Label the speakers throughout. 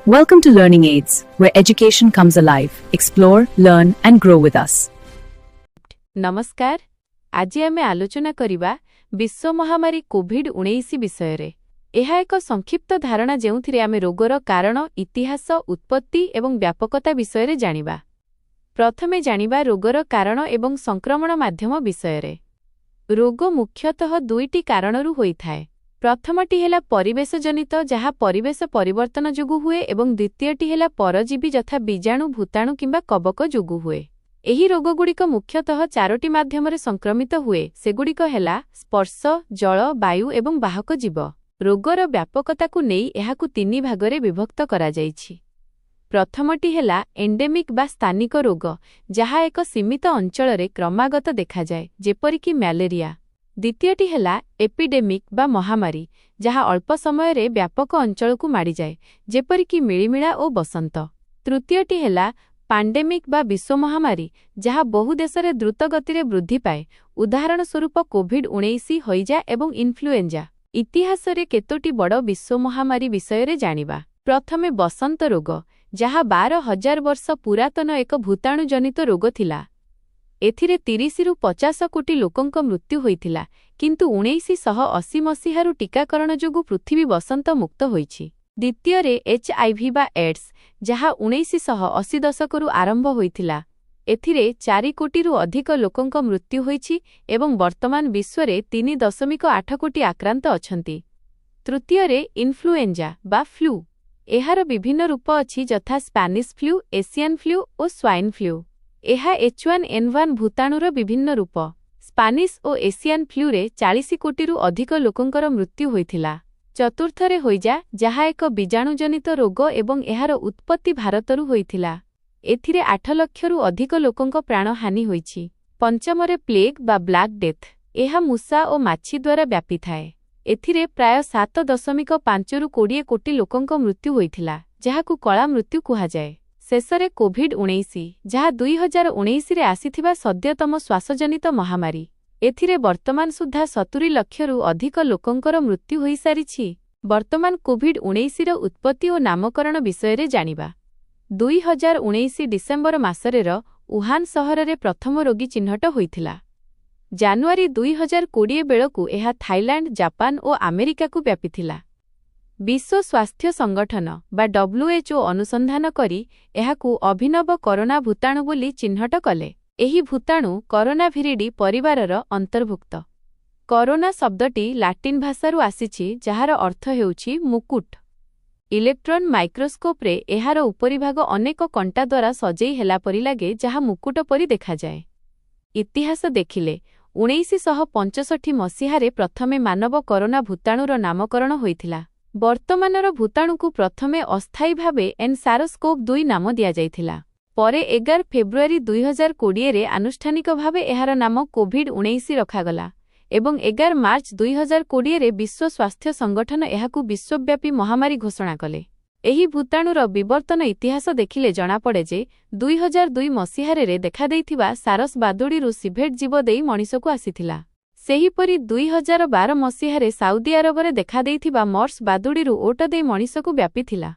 Speaker 1: Welcome to Learning Aids, where education comes alive. Explore, learn, and grow with us.
Speaker 2: ନମସ୍କାର। ଆଜି ଆମେ ଆଲୋଚନା କରିବା ବିଶ୍ୱ ମହାମାରୀ କୋଭିଡ-19 ବିଷୟରେ। ଏହା ଏକ ସଂକ୍ଷିପ୍ତ ଧାରଣା, ଯେଉଁଥିରେ ଆମେ ରୋଗର କାରଣ, ଇତିହାସ, ଉତ୍ପତ୍ତି ଏବଂ ବ୍ୟାପକତା ବିଷୟରେ ଜାଣିବା। ପ୍ରଥମେ ଜାଣିବା ରୋଗର କାରଣ ଏବଂ ସଂକ୍ରମଣ ମାଧ୍ୟମ ବିଷୟରେ। ରୋଗ ମୁଖ୍ୟତଃ ଦୁଇଟି କାରଣରୁ ହୋଇଥାଏ। ପ୍ରଥମଟି ହେଲା ପରିବେଶଜନିତ, ଯାହା ପରିବେଶ ପରିବର୍ତ୍ତନ ଯୋଗୁଁ ହୁଏ ଏବଂ ଦ୍ୱିତୀୟଟି ହେଲା ପରଜୀବୀ, ଯଥା ବୀଜାଣୁ, ଭୂତାଣୁ କିମ୍ବା କବକ ଯୋଗୁଁ ହୁଏ। ଏହି ରୋଗଗୁଡ଼ିକ ମୁଖ୍ୟତଃ ଚାରୋଟି ମାଧ୍ୟମରେ ସଂକ୍ରମିତ ହୁଏ। ସେଗୁଡ଼ିକ ହେଲା ସ୍ପର୍ଶ, ଜଳ, ବାୟୁ ଏବଂ ବାହକ ଜୀବ। ରୋଗର ବ୍ୟାପକତାକୁ ନେଇ ଏହାକୁ ତିନି ଭାଗରେ ବିଭକ୍ତ କରାଯାଇଛି। ପ୍ରଥମଟି ହେଲା ଏଣ୍ଡେମିକ୍ ବା ସ୍ଥାନିକ ରୋଗ, ଯାହା ଏକ ସୀମିତ ଅଞ୍ଚଳରେ କ୍ରମାଗତ ଦେଖାଯାଏ, ଯେପରିକି ମ୍ୟାଲେରିଆ। ଦ୍ୱିତୀୟଟି ହେଲା ଏପିଡେମିକ୍ ବା ମହାମାରୀ, ଯାହା ଅଳ୍ପ ସମୟରେ ବ୍ୟାପକ ଅଞ୍ଚଳକୁ ମାଡ଼ିଯାଏ, ଯେପରିକି ମିଳିମିଳା ଓ ବସନ୍ତ। ତୃତୀୟଟି ହେଲା ପାଣ୍ଡେମିକ୍ ବା ବିଶ୍ୱ ମହାମାରୀ, ଯାହା ବହୁ ଦେଶରେ ଦ୍ରୁତ ଗତିରେ ବୃଦ୍ଧି ପାଏ। ଉଦାହରଣ ସ୍ୱରୂପ କୋଭିଡ-19, ହଇଜା ଏବଂ ଇନଫ୍ଲୁଏଞ୍ଜା। ଇତିହାସରେ କେତୋଟି ବଡ଼ ବିଶ୍ୱ ମହାମାରୀ ବିଷୟରେ ଜାଣିବା। ପ୍ରଥମେ ବସନ୍ତ ରୋଗ, ଯାହା 12,000 ବର୍ଷ ପୁରାତନ ଏକ ଭୂତାଣୁଜନିତ ରୋଗ ଥିଲା। ଏଥିରେ 30ରୁ 50 କୋଟି ଲୋକଙ୍କ ମୃତ୍ୟୁ ହୋଇଥିଲା। କିନ୍ତୁ 1980 ମସିହାରୁ ଟୀକାକରଣ ଯୋଗୁଁ ପୃଥିବୀ ବସନ୍ତ ମୁକ୍ତ ହୋଇଛି। ଦ୍ୱିତୀୟରେ ଏଚ୍ଆଇଭି ବା ଏଡ୍ସ, ଯାହା 1980 ଦଶକରୁ ଆରମ୍ଭ ହୋଇଥିଲା। ଏଥିରେ 4 କୋଟିରୁ ଅଧିକ ଲୋକଙ୍କ ମୃତ୍ୟୁ ହୋଇଛି ଏବଂ ବର୍ତ୍ତମାନ ବିଶ୍ୱରେ 3.8 କୋଟି ଆକ୍ରାନ୍ତ ଅଛନ୍ତି। ତୃତୀୟରେ ଇନଫ୍ଲୁଏଞ୍ଜା ବା ଫ୍ଲୁ। ଏହାର ବିଭିନ୍ନ ରୂପ ଅଛି, ଯଥା ସ୍ପାନିଶ ଫ୍ଲୁ, ଏସିଆନ୍ ଫ୍ଲୁ ଓ ସ୍ୱାଇନ୍ ଫ୍ଲୁ। ଏହା H1N1 ଭୂତାଣୁର ବିଭିନ୍ନ ରୂପ। ସ୍ପାନିଶ ଓ ଏସିଆନ୍ ଫ୍ଲୁରେ 40 କୋଟିରୁ ଅଧିକ ଲୋକଙ୍କର ମୃତ୍ୟୁ ହୋଇଥିଲା। ଚତୁର୍ଥରେ ହଇଜା, ଯାହା ଏକ ବୀଜାଣୁଜନିତ ରୋଗ ଏବଂ ଏହାର ଉତ୍ପତ୍ତି ଭାରତରୁ ହୋଇଥିଲା। ଏଥିରେ 8 ଲକ୍ଷରୁ ଅଧିକ ଲୋକଙ୍କ ପ୍ରାଣହାନି ହୋଇଛି। ପଞ୍ଚମରେ ପ୍ଲେଗ୍ ବା ବ୍ଲାକ୍ ଡେଥ୍। ଏହା ମୂଷା ଓ ମାଛି ଦ୍ୱାରା ବ୍ୟାପିଥାଏ। ଏଥିରେ ପ୍ରାୟ 7.5ରୁ 20 କୋଟି ଲୋକଙ୍କ ମୃତ୍ୟୁ ହୋଇଥିଲା, ଯାହାକୁ କଳା ମୃତ୍ୟୁ କୁହାଯାଏ। ଶେଷରେ କୋଭିଡ-19, ଯାହା 2019ରେ ଆସିଥିବା ସଦ୍ୟତମ ଶ୍ୱାସଜନିତ ମହାମାରୀ। ଏଥିରେ ବର୍ତ୍ତମାନ ସୁଦ୍ଧା 70 ଲକ୍ଷରୁ ଅଧିକ ଲୋକଙ୍କର ମୃତ୍ୟୁ ହୋଇସାରିଛି। ବର୍ତ୍ତମାନ କୋଭିଡ-19ର ଉତ୍ପତ୍ତି ଓ ନାମକରଣ ବିଷୟରେ ଜାଣିବା। 2019 ଡିସେମ୍ବର ମାସରେର ଉହାନ ସହରରେ ପ୍ରଥମ ରୋଗୀ ଚିହ୍ନଟ ହୋଇଥିଲା। ଜାନୁଆରୀ 2020 ବେଳକୁ ଏହା ଥାଇଲାଣ୍ଡ, ଜାପାନ ଓ ଆମେରିକାକୁ ବ୍ୟାପିଥିଲା। ବିଶ୍ୱ ସ୍ୱାସ୍ଥ୍ୟ ସଂଗଠନ ବା WHO ଅନୁସନ୍ଧାନ କରି ଏହାକୁ ଅଭିନବ କରୋନା ଭୂତାଣୁ ବୋଲି ଚିହ୍ନଟ କଲେ। ଏହି ଭୂତାଣୁ କରୋନାଭିରିଡି ପରିବାରର ଅନ୍ତର୍ଭୁକ୍ତ। କରୋନା ଶବ୍ଦଟି ଲାଟିନ୍ ଭାଷାରୁ ଆସିଛି, ଯାହାର ଅର୍ଥ ହେଉଛି ମୁକୁଟ। ଇଲେକ୍ଟ୍ରନ୍ ମାଇକ୍ରୋସ୍କୋପରେ ଏହାର ଉପରିଭାଗ ଅନେକ କଣ୍ଟା ଦ୍ୱାରା ସଜେଇ ହେଲା ପରି ଲାଗେ, ଯାହା ମୁକୁଟ ପରି ଦେଖାଯାଏ। ଇତିହାସ ଦେଖିଲେ 1965 ମସିହାରେ ପ୍ରଥମେ ମାନବ କରୋନା ଭୂତାଣୁର ନାମକରଣ ହୋଇଥିଲା। ବର୍ତ୍ତମାନର ଭୂତାଣୁକୁ ପ୍ରଥମେ ଅସ୍ଥାୟୀ ଭାବେ ଏନ୍ ସାରସ୍କୋଭ୍ 2 ନାମ ଦିଆଯାଇଥିଲା। ପରେ 11 ଫେବୃଆରୀ 2020ରେ ଆନୁଷ୍ଠାନିକ ଭାବେ ଏହାର ନାମ କୋଭିଡ-19 ରଖାଗଲା ଏବଂ 11 ମାର୍ଚ୍ଚ 2020ରେ ବିଶ୍ୱ ସ୍ୱାସ୍ଥ୍ୟ ସଂଗଠନ ଏହାକୁ ବିଶ୍ୱବ୍ୟାପୀ ମହାମାରୀ ଘୋଷଣା କଲେ। ଏହି ଭୂତାଣୁର ବିବର୍ତ୍ତନ ଇତିହାସ ଦେଖିଲେ ଜଣାପଡ଼େ ଯେ 2002 ମସିହାରେ ଦେଖାଦେଇଥିବା ସାରସ ବାଦୁଡ଼ିରୁ ସିଭେଟ୍ ଜୀବ ଦେଇ ମଣିଷକୁ ଆସିଥିଲା। ସେହିପରି 2012 ମସିହାରେ ସାଉଦି ଆରବରେ ଦେଖାଦେଇଥିବା ମର୍ସ ବାଦୁଡ଼ିରୁ ଓଟ ଦେଇ ମଣିଷକୁ ବ୍ୟାପିଥିଲା।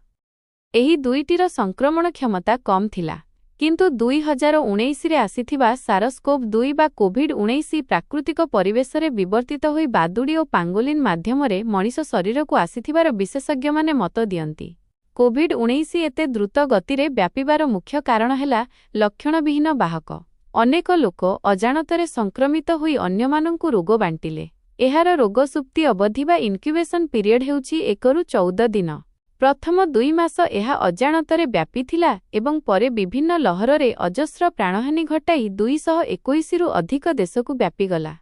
Speaker 2: ଏହି ଦୁଇଟିର ସଂକ୍ରମଣ କ୍ଷମତା କମ୍ ଥିଲା। କିନ୍ତୁ 2019ରେ ଆସିଥିବା ସାରସ୍କୋଭ୍ 2 ବା କୋଭିଡ-19 ପ୍ରାକୃତିକ ପରିବେଶରେ ବିବର୍ତ୍ତିତ ହୋଇ ବାଦୁଡ଼ି ଓ ପାଙ୍ଗୋଲିନ୍ ମାଧ୍ୟମରେ ମଣିଷ ଶରୀରକୁ ଆସିଥିବାର ବିଶେଷଜ୍ଞମାନେ ମତ ଦିଅନ୍ତି। କୋଭିଡ-19 ଏତେ ଦ୍ରୁତ ଗତିରେ ବ୍ୟାପିବାର ମୁଖ୍ୟ କାରଣ ହେଲା ଲକ୍ଷଣବିହୀନ ବାହକ। ଅନେକ ଲୋକ ଅଜାଣତରେ ସଂକ୍ରମିତ ହୋଇ ଅନ୍ୟମାନଙ୍କୁ ରୋଗ ବାଣ୍ଟିଲେ। ଏହାର ରୋଗସୁପ୍ତି ଅବଧି ବା ଇନକ୍ୟୁବେସନ୍ ପିରିୟଡ୍ ହେଉଛି 1ରୁ 14 ଦିନ। ପ୍ରଥମ 2 ମାସ ଏହା ଅଜାଣତରେ ବ୍ୟାପିଥିଲା ଏବଂ ପରେ ବିଭିନ୍ନ ଲହରରେ ଅଜସ୍ର ପ୍ରାଣହାନି ଘଟାଇ 221ରୁ ଅଧିକ ଦେଶକୁ ବ୍ୟାପିଗଲା।